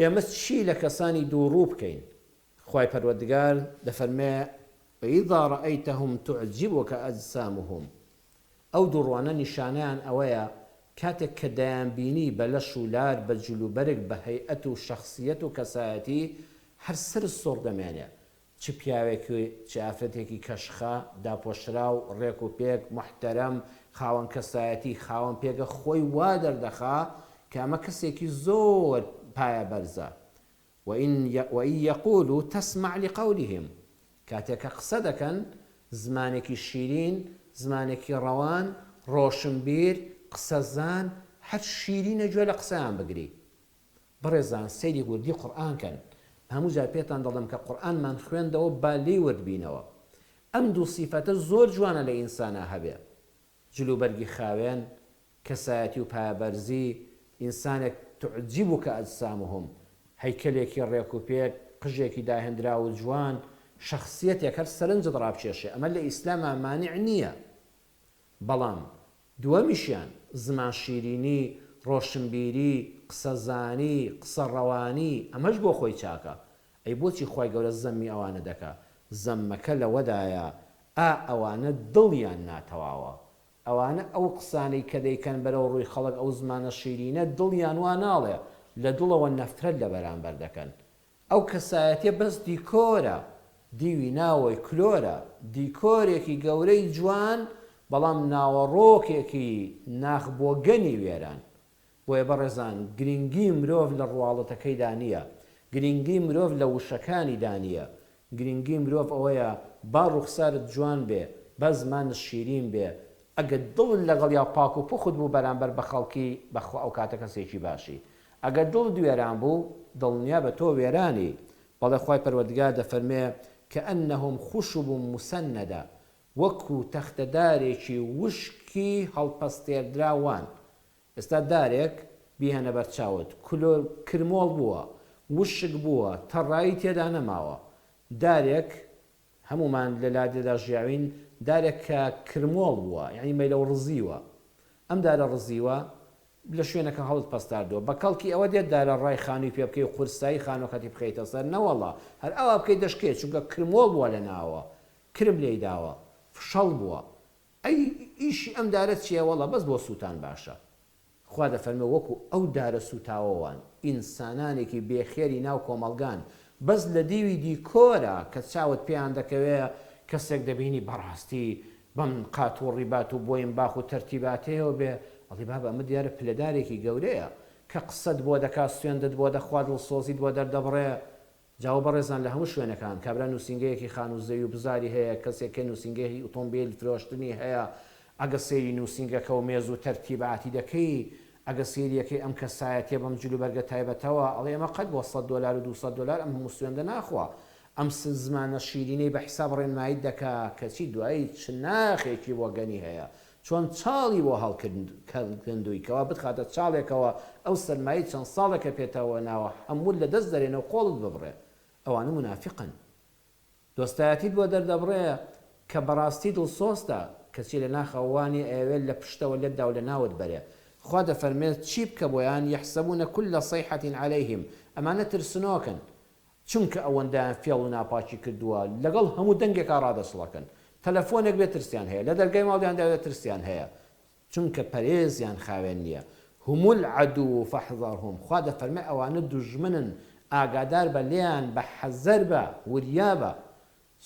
ئێمە چی لە کەسانی دووڕوو بکەین؟ خوای پەروەردگار دەفەرمێ، وَإِذَا رَأَیْتَهُمْ تُعْجِبُکَ أَجْسَامُهُمْ، ئەو دووڕوانە نیشانەیان ئەوەیە کاتێک کە دەیانبینی بە لەش و لار بە جلوبەرگ بە هەیئەت و شەخسیەت و کەسایەتی هەر سەرت سوڕ دەمێنێ چ پیاوێک و چ ئافرەتێکی کەشخە، داپۆشراو، ڕێک و پێک، موحتەرەم، خاوەن کەسایەتی، خاوەن پێگە خۆی وا دەردەخا کە ئەمە کەسێکی زۆر پایە بەرزە. وَإِن یَقُولُوا تَسْمَعْ لِقَوْلِهِمْ کاتێک کە قسە دەکەن زمانێکی شیرین، زمانێکی ڕەوان، ڕۆشنبیر، قسەزان، هەر شیرینە گوێ لە قسەیان بگری. بەڕێزان سەیری وردی قورئان کەن هەموو جار پێتان دەڵێم کە قورئانمان خوێندەوە با لێی ورد بینەوە ئەم دوو سیفەتە زۆر جوانە لە ئینسانا هەبێ جلوبەرگی خاوێن کەسایەتی و پایەبەرزی ئینسانێک تعجبک اجسامهم هەیکەلێکی ڕێک و پێک قژێکی داهێندراو و جوان شەخسیەتێک هەر سەرنجت ڕابکێشێ ئەمە لە ئیسلاما مانع نییە بەڵام دووەمیشیان زمان شیرینی، ڕۆشنبیری، قسەزانی، قسە ڕەوانی، ئەمەش بۆ خۆی چاکە. ئەی بۆچی خوای گەورە زەممی ئەوانە دەکا؟ زەممەکە لەوەدایە ئا ئەوانە دڵیان ناتەواوە. ئەوانە ئەو قسانەی کە دەیکەن بەرەو ڕووی خەڵک ئەو زمانە شیرینە دڵیان وا ناڵێ، لە دڵەوە نەفرەت لە بەرامبەر دەکەن. ئەو کەسایەتیە بەس دیکۆرە، دیوی ناوەی کلۆرە، دیکۆرێکی گەورەی جوان بەڵام ناوەڕۆکێکی ناخ بۆگەنی وێران. بۆیە بەڕێزان گرنگی مرۆڤ لە ڕواڵەتەکەیدا نیە، گرنگی مرۆڤ لە وشەکانیدا نیە، گرنگی مرۆڤ ئەوەیە با ڕوخسارت جوان بێ، با زمانت شیرین بێ، ئەگەر دڵت لەگەڵیا پاک و پوخت بوو بەرامبەر بە خەڵکی بەخوا ئەوکاتە کەسێکی باشی. ئەگەر دڵت وێران بوو دڵنیابە تۆ وێرانی، بەڵێ خوای پەروەردگار دەفەرموێ، کەئەنەهم خشب مسندە، وەکو تەختە دارێکی وشکی هەڵپەستێردراو وان، ئێستا دارێک بیهێنە بەرچاوت کلۆر کرمۆڵ بووە، وشک بووە، تەڕایی تێدا نەماوە، دارێک هەموومان لە لادێدا ژیاوین، دارێک کە کرمۆڵ بووە یانی مەیلەو ڕزیوە، ئەم دارە ڕزیوە لە شوێنەکە هەڵت پەستاردووە بە کەڵکی ئەوە دێت دارە ڕای خانووی پێ بکەی و قورسایی خانووەکەتی بخەیتە سەر نەوەڵا هەر ئاوا بکەی دەشکێ چونکە کرمۆڵ بووە لە ناوە کرم لێی داوە فشەڵ بووە ئەی ئیشی ئەم دارە چیە وەڵا بەس بۆ سووتان باشە خوا دەفەرمێ وەکو ئەو دارە سووتاوە وان ئینسانانێکی بێ خێری ناو کۆمەڵگان بەس لە دیوی دیکۆرە کە چاوت پێیان دەکەوێ کەسێک دەبینی بەڕاستی بەم قات و ڕیبات و بۆینباخ و تەرتیباتەیەوە بێ، ئەڵێی بابە ئەمە دیارە پلەدارێکی گەورەیە، کە قسەت بۆ دەکا، سوێندت بۆ دەخوا، دڵسۆزیت بۆ دەردەبڕێ. جا ئەوە بەڕێزان لە هەموو شوێنەکان، کابرا نووسینگەیەکی خانوو زەوی و بزاری هەیە، کەسێک کە نووسینگەیەکی ئوتۆمبیل فرۆشتنی هەیە، ئەگە سەیری نووسینگەکە و مێز و تەرتیباتی دەکەی، ئەگە سەیری ئەکەی ئەم کەسایەتیە بەم جلوبەرگە تایبەتەوە، ئەڵێی ئەمە قەت بۆ سەت دۆلار و دووسەت دۆلار ئەم هەموو سوێندە ناخوا. ئەم زمانە شیرینەی بە حیساب ڕێنماییت دەکا، کەچی دوایی چ ناخێکی بۆ گەنی هەیە، چۆن چاڵی بۆ هەڵکەندووی، کەوا بتخاتە چاڵێکەوە ئەو سەرمایەی چەند ساڵێکە پێتەوە ناوە هەمووت لە دەست دەرێنە و قۆڵت ببڕێ. ئەوانە مونافیقن. دۆستایەتیت بۆ دەردەبڕێ کە بەڕاستی دڵسۆزتە، کەچی لە ناخەوە وا نیە ئەیەوێت لە پشتەوە لێت دا و لە ناوت بەرێ. خوا دەفەرمێت، چی بکە بۆیان، یحسبون کل صیحة علیهم، ئەمانە ترسنۆکن، چونکە ئەوەندەیان فێڵ و ناپاکی کردووە لەگەڵ هەموو دەنگێکا ڕادەچڵەکن تەلەفۆنێک بێ ترسیان هەیە لە دەرگای ماڵیان داوێ ترسیان هەیە چونکە پەرێزیان خاوێن نیە هم العدو فاحذرهم خوا دەفەرمێ ئەوانە دوژمنن ئاگادار بە لێیان بە حەزەر بە وریا بە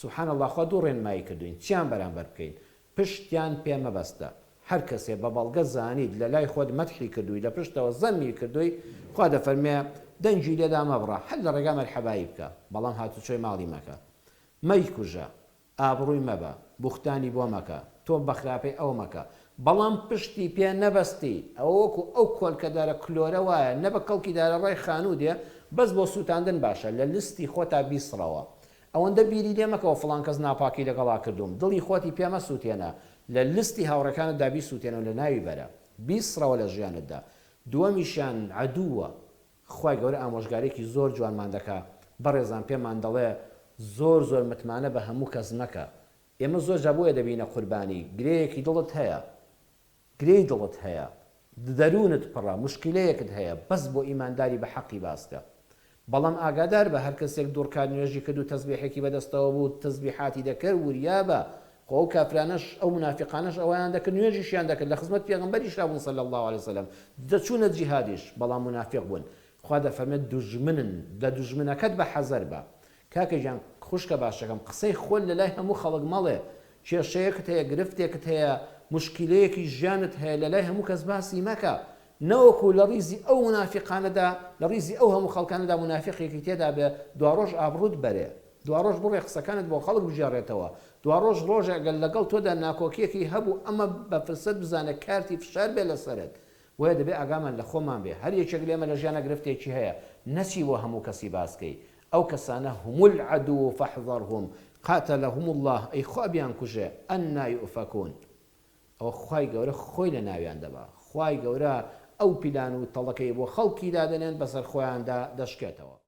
سبحان اللە خوا دوو ڕێنمایی کردوین چیان بەرامبەر بکەین پشتیان پێ مەبەستە هەر کەسێ بە بەڵگە زانیت لە لای خۆت مەدحی کردووی لە پشتەوە زەمی کردووی خوا دەفەرمێ دەنگی لێدا مەبڕە هەر لە ڕێگا مەرحەبایی بکە بەڵام هاتوچۆی ماڵی مەکە مەیکوژە ئابڕووی مەبە بوختانی بۆ مەکە تۆ بە خراپەی ئەو مەکە بەڵام پشتی پێ نەبەستی ئەوە وەکو ئەو کۆلکە دارە کلۆرە وایە نە بە کەڵکی دارە ڕای خانوو دێ بەس بۆ سووتاندن باشە لە لستی خۆتا بیسڕەوە ئەوەندە بیری لێ مەکەوە فڵان کەس ناپاکی لەگەڵا کردووم دڵی خۆتی پێ مەسوتێنە لە لستی هاوڕێکانتدا بیسوتێنە و لەناوی بەرە بیسڕەوە لە ژیانتدا دووەمیشیان عەدووە خوای گەورە ئامۆژگاریەکی زۆر جوانمان دەکا بەڕێزان پێمان دەڵێ زۆر زۆر متمانە بە هەموو کەس مەکە ئێمە زۆر جار بۆیە دەبینە قوربانی گرێیەکی دڵت هەیە گرێی دڵت هەیە دەروونت پڕە موشکیلەیەکت هەیە بەس بۆ ئیمانداری بە حەقی باس کە. بەڵام ئاگادار بە هەر کەسێک دووڕکات نوێژی کرد و تەزبیحێکی بەدەستەوە بوو تەزبیحاتی دەکرد وریابە خۆ ئەو کافرانەش ئەو مونافیقانەش ئەوەیان دەکرد نوێژیشیان دەکرد لە خزمەت پێغەمبەریشا بوون صلی اللە علیە وسلم دەچوونە جیهادیش بەڵام مونافیق بوون خوا دەفەرمێت دوژمنن لە دوژمنەکەت بە حەزەر بە کاکە گیان خوشکە باشەکەم قسەی خۆت لەلای هەموو خەڵک مەڵێ کێشەیەکت هەیە گرفتێکت هەیە موشکیلەیەکی ژیانت هەیە لەلای هەموو کەس باسی مەکە نەوەکو لە ڕیزی ئەو مونافیقانەدا لە ڕیزی ئەو هەموو خەڵکانەدا مونافیقێکی تێدا بێ دواڕۆژ ئابڕوت بەرێ دواڕۆژ بڕێ قسەکانت بۆ خەڵک بگێڕێتەوە دواڕۆژ ڕۆژێ گەر لەگەڵ تۆدا ناکۆکیەکی هەبوو ئەمە بە فرسەت بزانە کارتی فشار بێ لەسەرت بۆیە دەبێ ئاگامان لە خۆمان بێ هەر یەکێک لێمە لە ژیانا گرفتێکی هەیە نەچی بۆ هەموو کەسی باس کەی ئەو کەسانە هم العدو فاحذرهم قاتلهم اللە ئەی خوا بیانکوژێ انا یوفکون ئەوە خوای گەورە خۆی لە ناویان دەبا خوای گەورە ئەو پیلان و تەڵەکەی بۆ خەڵکی دادەنێن بەسەر خۆیاندا دەشکێتەوە.